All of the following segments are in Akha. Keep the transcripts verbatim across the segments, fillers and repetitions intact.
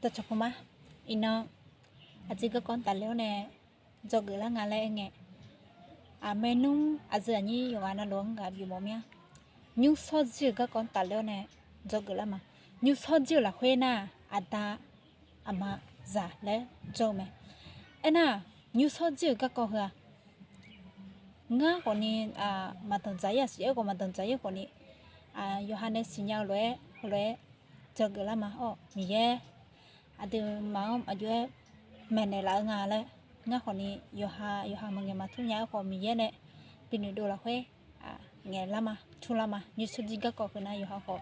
Dawqcawq puma, iqnan aqjeq garkawv-anr tafler-awr nae dzawgeuf lar nga laer aer ngae, aqmaernmr aqyuif aqnyir yawqghaq navluf-anr ghaq bimawf mir-a. Nymrshawr jir-euq garkawv-anr tafler-awr nae dzawgeuf lar ma. Nymrshawr jir-euq lafkhoer nar-aq, aqda, aqma, zaq laer jawr-eu mae. Aernar-aq, nymrshawr jir-euq garkawv heu-aq, ngar khawfni maqdanq dzaq-ir-aq siq, aerkhawf maqdanq dzaq-ir khawfni, yawqha nae siqnya-eu lof-aer heulof-aer dzawgeuf lar ma. Awr, Miqyaer aqduimaf-anr aqjox-aer maeqnaeq laf-eu nga laer, ngar khawfni yawqha yawqha maqngaeq maqtur nya. Aerkhawf Miqyaer nae binoeq dov lafkhoer ngaeq lar ma, tur lar ma. Nymrshawr jir garkawv heu nar yawqha khawf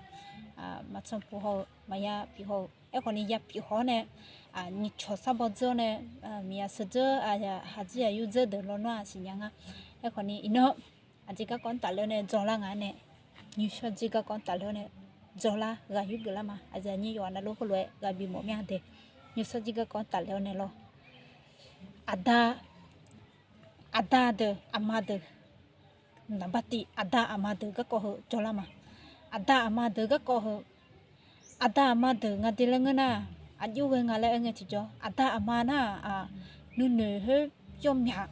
maqtsanr puq haw-eu, maqya pyeuf haw-eu, aerkhawfni ya pyeuf haw-awr nae, nyiqcawq sar baw dzeur-awr nae, miqya sheuqdzeur, haqdzir aqyur dzeur deuq lawnmr-aq siqnya nga. Aerkhawfni iqnan aqjeq garkawv-anr tafler-awr nae dzawlar nga-aer nae, nymrshawr jir garkawv-anr tafler-awr nae dzawlar ghaq yurgeuf lar ma. Aqyuif aqnyir yawqghaq navluf heulof-aer ghaq bimawf mir-a de. Nymrshawr jir garkawv-anr tafler-awr nae lawr, aqda, aqda deuq aqma deuq, naqbartiv aqda aqma deuq garkawv heu dzawlar ma. Aqda aqma deuq garkawv heu, aqda aqma deuq nga de laer ngeur nar-aq, aqjox ghae nga laer aer ngae tiqjawr, aqda aqma nar-aq, nuinoeq khoer yawmyaq,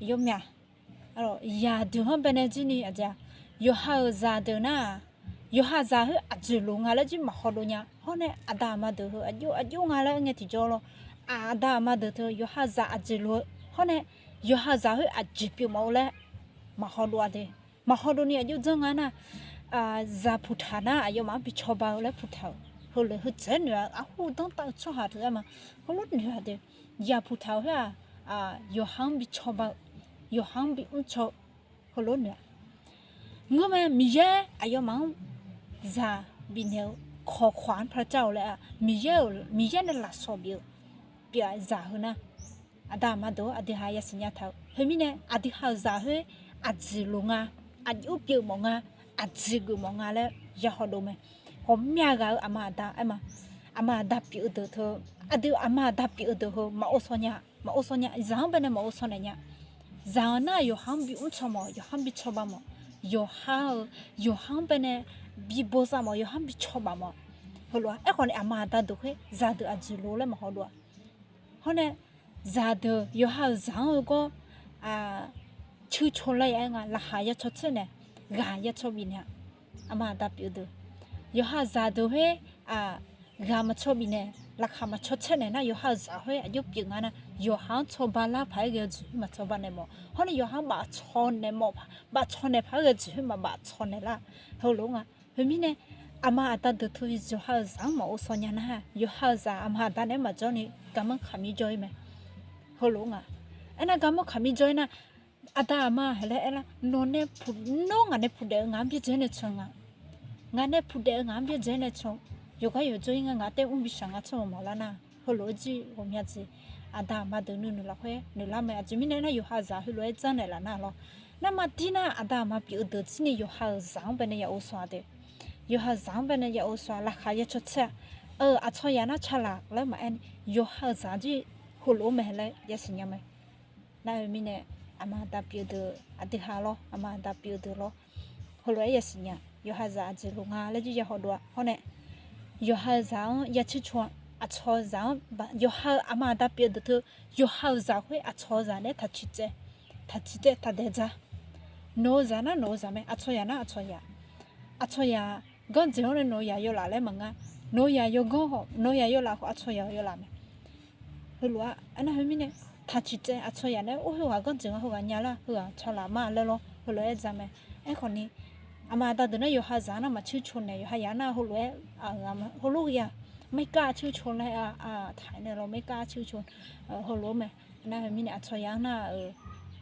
yawmyaq, yaqdeuq-anr baenae jir ni aqjeq-aq, yawqha-euq zaqdeuq nar-aq, yawqha zaq khoer aqjeq loq nga laer jir maqhaw dov nya. Hawr nae aqda aqma deuq heu aqjox aqjox nga laer aer ngae tiqjawr lawr, aqda aqma deuq teu yawqha zaq aqjeq loq-eu hawr nae, yawqha zaq khoer aqjeq pyeuf mawf-eu laer maqhaw dov-a de. Maqhaw dov ni aqjox dzanr nga nar, zaq puq taq nar aqyawfmaf-anr bi cawba-eu laer puq taq-euq, heulof heu dzaeq-aer noeq-a. Arhu danrtav-eu tsawrhaq teu-aer ma, heulof noeq-a de. Zaq puq taq-euq khoer-aq, yawqha-anr bi cawba-eu, yawqha-anr bi mrcaw-eu, heulof noeq-a. Ngeurmae, Miqyaer aqyawfmaf-anr zaq bifnaeq-eu kawqkhaq-anr par car-awq laer-a. Miqyaer-euq, Miqyaer nae lafsawq bif-eu pyeuf-a zaq heu nar, aqda aqma deuq-anr aqdui ha yasiqnya taq-eu. Khoermirnae aqdui ha-euq zaq khoer aqjeq loq nga, aqjox pyeuf mawf nga, aqjeq geuf mawf nga laer yahaw dov mae. Ghawqmya ghaq-eu aqma aqda aer ma. Aqma aqda pyeuf-eu deuq teu, aqdui aqma aqda pyeuf-eu deuq heu maqov shaw nya, maqov shaw nya, zaq-anr baenae maqov shaw naeq nya. Zaq-anr nar yawqha-anr bi mrcaw mawf, yawqha-anr bi cawba mawf, yawqha-euq, yawqha-anr baenae bi bosav mawf, yawqha-anr bi cawba mawf. Heulof-aer aerkhawf ni aqma aqda deuq khoer zaqdeuq aqjeq loq laer maqhaw dov-a. Hawr nae zaqdeuq yawqha-euq zaq-anr heugawr cuicoq lar ya aer nga, laqkhaq ya caw tser naeq, ghaq ya caw bifnaeq-a. Aqma aqda pyeuf-eu deuq, yawqha-euq zaqdeuq khoer ghaq maqcaw bifnaeq, laqkhaq maqcaw tser naeq nar yawqha-euq zaq khoer aqjox pyeuf nga nar, yawqha-anr cawba lar paq-aer ghae-eu jeq khoer maqcawba naeq mawf. Hawr nae yawqha-anr bafcaw naeq mawf, bafcaw naeq paq-aer ghae-eu jeq khoer maqbafcaw naeq lar. Heulof nga. Khoermirnae aqma aqda deuq teu yawqha-euq zaq-anr maqov shaw nya nar-aq, yawqha-euq zaq aqma aqda naeq-aer maqjawr ni garmanr kaqmir jawr-ir mae. Heulof nga. Aernar garmanr kaqmir jawr-ir nar, aqda aqma heulof-aer aerlar, nawq nae puq, nawr ngaq nae puq daef-eu ngaq-anr byaerdzae nae can nga. Ngaq nae puq daef-eu ngaq-anr byaerdzae nae can. Yawqgar yawqjawr-ir nga, ngaq taef mr bishaq nga tsawrhaq mawf lar nar, heulof-aer jir ghawqmya jeq. Aqda aqma deuq nuinoeq lafkhoer noeq lar mae. Aqjeq mirnae aernar yawqha-euq zaq heulof-aer janrnaeq laf nar lawr. Narma dir nar aqda aqma pyeuf-eu deuq jir ni yawqha-euq zaq-anr baenae ya ov shaw-a de. Yawqha-euq zaq-anr baenae ya ov shaw-a, laqkhaq ya caw tser-a. Aqcawq yaq nar ca laq laer maqaer ni, yawqha-euq zaq jir heulof-aer mae laer yasiq nya mae. Nar-eu mirnae aqma aqda pyeuf-eu deuq aqdui ha lawr, aqma aqda pyeuf-eu deuq lawr. Heulof-aer yasiq nya, yawqha-euq zaq aqjeq loq nga laer jir ya hawdov-a. Hawr nae yawqha-euq zaq-anr ya circoq-a. Aqcawq-eu zaq-anr, yawqha-euq aqma aqda pyeuf-eu deuq teu, yawqha-euq zaq khoer aqcawq-eu zaq nae-aer taqciq tsaev, taqciq tsaev taqdaeq dzar. Nawq-eu zaq nar nawq-eu zaq mae, aqcawq yaq nar aqcawq yaq. Aqcawq yaq ganr dzaeq-awr nae nawq-eu yaq yawlaf laer maqnga. Nawq-eu yaq yawganr khawf, nawq-eu yaq yawlaf khawf aqcawq yaq yawlaf mae. Heulof-aer aernar khoermirnae taqciq tsaev, aqcawq yaq nae-aer or heughaq ganr dzaeq nga, heughaq nya lar, heughaq cawlaf ma laer lawr, heulof-aer ja mae. Aerkhawf ni aqma aqda deuq nar yawqha zaq-anr nar maqcircoq naeq, yawqha yaq nar heulof-aer, heulof-aer ya, maerkav circoq laer, taq-aer nae lawr maerkav circoq, heulof-aer mae. Nar khoermirnae aqcawq yaq-anr nar,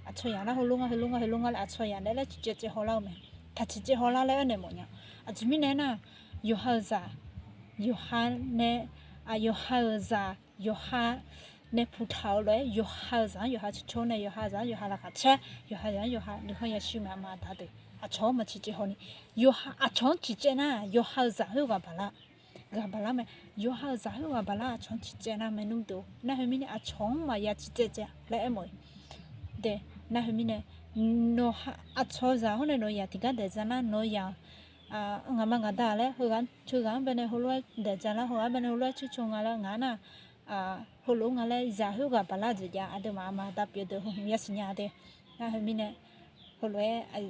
aqcawq yaq nar heulof nga heulof nga heulof nga laer aqcawq yaq nae laer ciqcaev caev hawlar-eu mae. Taqciq caev hawlar laer aernaeq mawf nya. Aqjeq mirnae aernar, yawqha-euq zaq, yawqha nae, yawqha-euq zaq, yawqha nae puq taq-eu lof-aer yawqha-euq zaq-anr yawqha ciqcoq nae, yawqha zaq-anr yawqha laqkhaq caer, yawqha zaq-anr yawqha nuikhanr yashir mae. Aqma aqda deuq aqcawq-anr maqciq caev haw ni, yawqha aqcawq-anr ciqcaev nar yawqha-euq zaq khoer ghaq baqlar, ghaq baqlar mae. Yawqha-euq zaq khoer ghaq baqlar aqcawq-anr ciqcaev nar maernmr deuq-or, nar khoermirnae aqcawq-anr maqya ciqcaev caev laer aermawf-eu de. Nar khoermirnae nawq, aqcawq-eu zaq hawr nae nawq-eu yaq tiqgar daeq dzar nar nawq-eu yaq Ngaqma ngaqda laer heughaq-anr teughaq-anr baenae heulof-aer daeq ja lar, heughaq-anr baenae heulof-aer tsuir caw nga laer ngaq-anr nar, heulof nga laer zaq khoerghaq baqlar-eu jeq jav. Aqduimaf aqma aqda pyeuf-eu deuq heu hmq yasiq nya de. Nar heumirnae, heulof-aer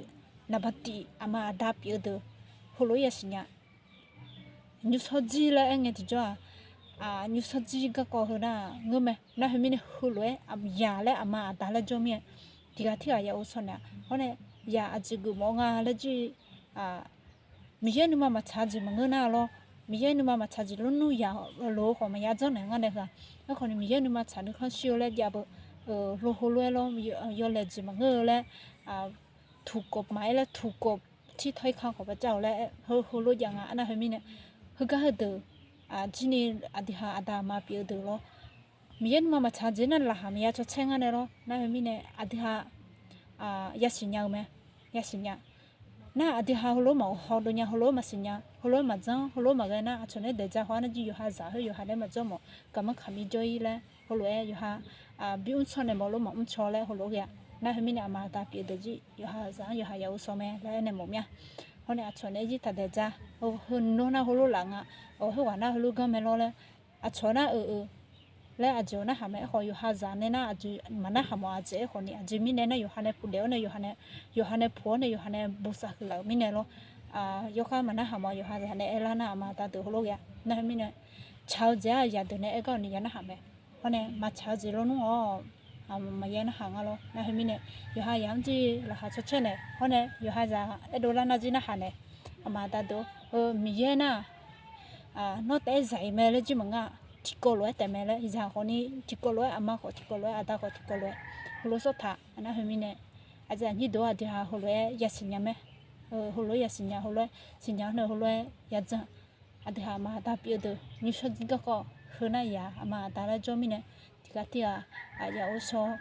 naqba tif aqma aqda pyeuf-eu deuq heulof-aer yasiq nya. Nymrshawr jir laer aer ngae tiqjawr-aq, nymrshawr jir garkawv heu nar ngeur mae. Nar heumirnae heulof-aer yaq laer aqma aqda laer jawr mir-aer, tiqghaq tirghaq ya ghovshaw naeq-a. Hawr nae yaq aqjeq geufmawf nga laer jir, Miqyaer nuima maqtsaq-eu jeq maqngeur nar lawr. Miqyaer nuima maqtsaq jeq lawrnmr yaq loq-eu khawf maqya dzanr naeq ngar nae heu-aq. Aerkhawf ni Miqyaer nuima tsaq nuikhanr shir-eu laer jav beu, lo heulof-aer lawr, yawlaeq jeq maqngeur-eu laer, tuqkawv maqaer laer tuqkawv tirtanr irkanr khawf bacav-awq laer heu heulof jav nga. Nar heumirnae, heugar heudeuq jir ni aqduiha aqda aqma pyeuf-eu deuq lawr. Miqyaer nuima maqtsaq jeq nar laqkhaq maqya cawcaer ngar nae lawr. Nar heumirnae aqduiha yasiq nya-eu mae. Yasiq nya. Nar aqduiha heulof maqhaw dov nya, heulof maqsiq nya, heulof maqdzanr, heulof maqghae nar aqcawq nae daeq ja haw-ar nar jir yawqha zaq khoer yawqha nae maqjawr mawf, gaqmanr kaqmir jawr-ir laer heulof-aer yawqha bi mr caw nae mawf lof maqmr caw laer heulof ghae-a. Nar heumirnae aqma aqda pyeuf-eu deuq jir yawqha zaq-anr yawqha ya ghovshaw mae laer aernaeq mawf mir-a. Hawr nae aqcawq nae jir taq daeq ja, heu nawr nar heulof laf nga, hawr khoerghaq nar heulof ganr mae lawr laer, aqcawq nar-eu laer aqjeq-awq narhaq mae. Aerkhawf yawqha zaq nae nar aqjeq maqnarhaq mawf-a. Aqjeq aerkhawf ni aqjeq mirnae nar yawqha nae puq daef-awr nae yawqha nae, yawqha nae puq-awr nae yawqha nae bosav huiq laf-euq mirnae lawr. Yawkhar maqnarhaq mawf-a. Yawqha zaq nae aerlar nar aqma aqda deuq heulof ghae-a. Nar heumirnae tsaq-eu jeq-aq yaqdeuq nae aer gar-awq ni ya narhaq mae. Hawr nae maqtsaq-eu jeq lawrnmr-awr maqya narhaq ngar lawr. Nar heumirnae yawqha yaq-anr jir laqkhaq cawcaer naeq, hawr nae yawqha zaq aerdov lar nar jir narhaq naeq. Aqma aqda deuq-or, Miqyaer nar nawr taef-aer zaq-iq mae laer jir maqngar, tiqkawv lof-aer taef mae laer zaq khawf ni tiqkawv lof-aer, aqma khawf tiqkawv lof-aer, aqda khawf tiqkawv lof-aer heulof sawr taq. Nar heumirnae aqyuif aqnyir deuq-or, aqduiha heulof-aer yasiq nya mae. Heulof-aer yasiq nya, heulof-aer siqnya-awr nae heulof-aer yadzan. Aqduiha aqma aqda pyeuf-eu deuq nymrshawr jir garkawv heu nar yaq aqma aqda laer jawr mirnae, tiqghaq tirghaq ya ghovshaw,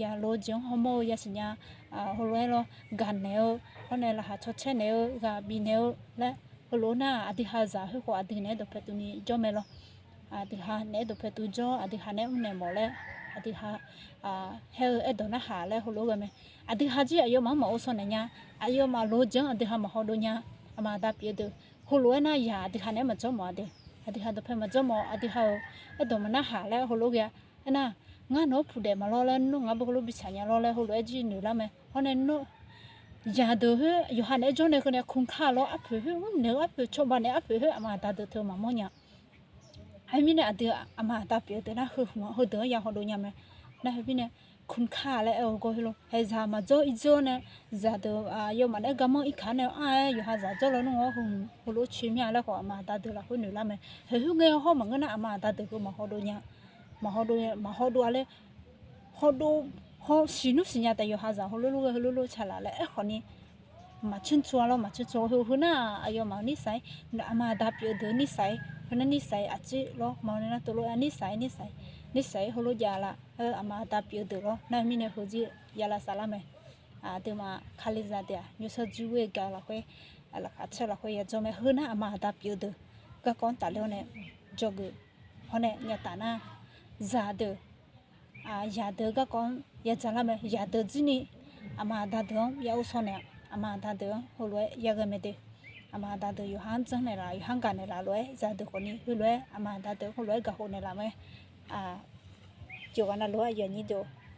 ya lof-eu jeq-anr hawmawr-eu yasiq nya. Heulof-aer lawr gaqnaeq-eu, hawr nae laqkhaq cawcaer naeq-eu, ghaq bifnaeq-eu laer heulof nar aqduiha zaq khoer khawf aqdui naeq-aer dawqpae tuvni jawr mae lawr. Aqduiha naeq-aer dawqpae tuv jawr, aqduiha naeq-aer mrnaeq mawf laer, aqduiha haer-eu aerdawq narhaq laer heulof ghae mae. Aqduiha jir aqyawfmaf-anr maqghovshaw naeq nya. Aqyawfmaf lof-eu jeq-anr aqduiha maqhaw dov nya. Aqma aqda pyeuf-eu deuq heulof-aer nar yaq aqduiha naeq-aer maqjawr mawf-a de. Aqduiha dawqpae maqjawr mawf, aqduiha-euq aerdawq maqnarhaq laer heulof ghae-a. Aernar, ngar nawq-anr puq daef maqlawr laer nawr ngar beu heulof bi tsaq nya lawr laer heulof-aer jir noeq lar mae. Hawr nae nawr yaqdeuq khoer yawqha naeq-aer jawr nae heu nae kunkar lawr arpoeq khoer mrnaeq-eu arpoeq cawba naeq arpoeq khoer aqma aqda deuq teu maqmawr nya. Heumirnae aqdui aqma aqda pyeuf-eu deuq nar heu hmq-anr heudeuq-anr ya hawdov nya mae. Nar heumirnae kunkar laer aer-eu gawr heulof haeq zaq maqjawr irjawr nae, zaqdeuq aqyawfmaf naeq-aer garmanr irkaq-anr nae-a aer yawqha zaq jawrluf nmr-awr heu hmq heulof coer mir-a laer khawf aqma aqda deuq lafkhoer noeq lar mae. Haeq khoer ngae hawr maqngeur nar aqma aqda deuq heu maqhaw dov nya. Maqhaw dov, maqhaw dov-a laer hawdov, haw siqnmr siqnya taef yawqha zaq heulof lof ghae heulof lof tsaqlaf laer aerkhawf ni maqtser tsu-a lawr, maqtser tsu heu heunar aqyawfmaf-euq nirsaq-ir, aqma aqda pyeuf-eu deuq-eu nirsaq-ir, heunar nirsaq-ir aqtser lawr maqaer nar tov lof-aer nirsaq-ir, nirsaq-ir, nirsaq-ir heulof jav laf, aqma aqda pyeuf-eu deuq lawr. Nar heumirnae heuzir ya lavsav lar mae. Aqduimaf kalizaq deuq-aq nymrshawr jir ghoer-eu gaq lafkhoer, laqkhaq caer lafkhoer ya jawr mae. Heunar aqma aqda pyeuf-eu deuq garkawv-anr tafler-awr nae dzawgeuf hawr nae nyataf nar zaqdeuq, zaqdeuq garkawv-anr ya dzaq lar mae. Zaqdeuq jir ni aqma aqda deuq-anr ya ghovshaw naeq-a. Aqma aqda deuq-anr heulof-aer ya ghae mae de. Aqma aqda deuq yawqha-anr janrnaeq laf, yawqha-anr gaqnaeq laf lof-aer zaqdeuq khawf ni heulof-aer aqma aqda deuq heulof-aer gaqkhof naeq laf mae. Yawqghaq navluf-aer aqyuif aqnyir deuq-or,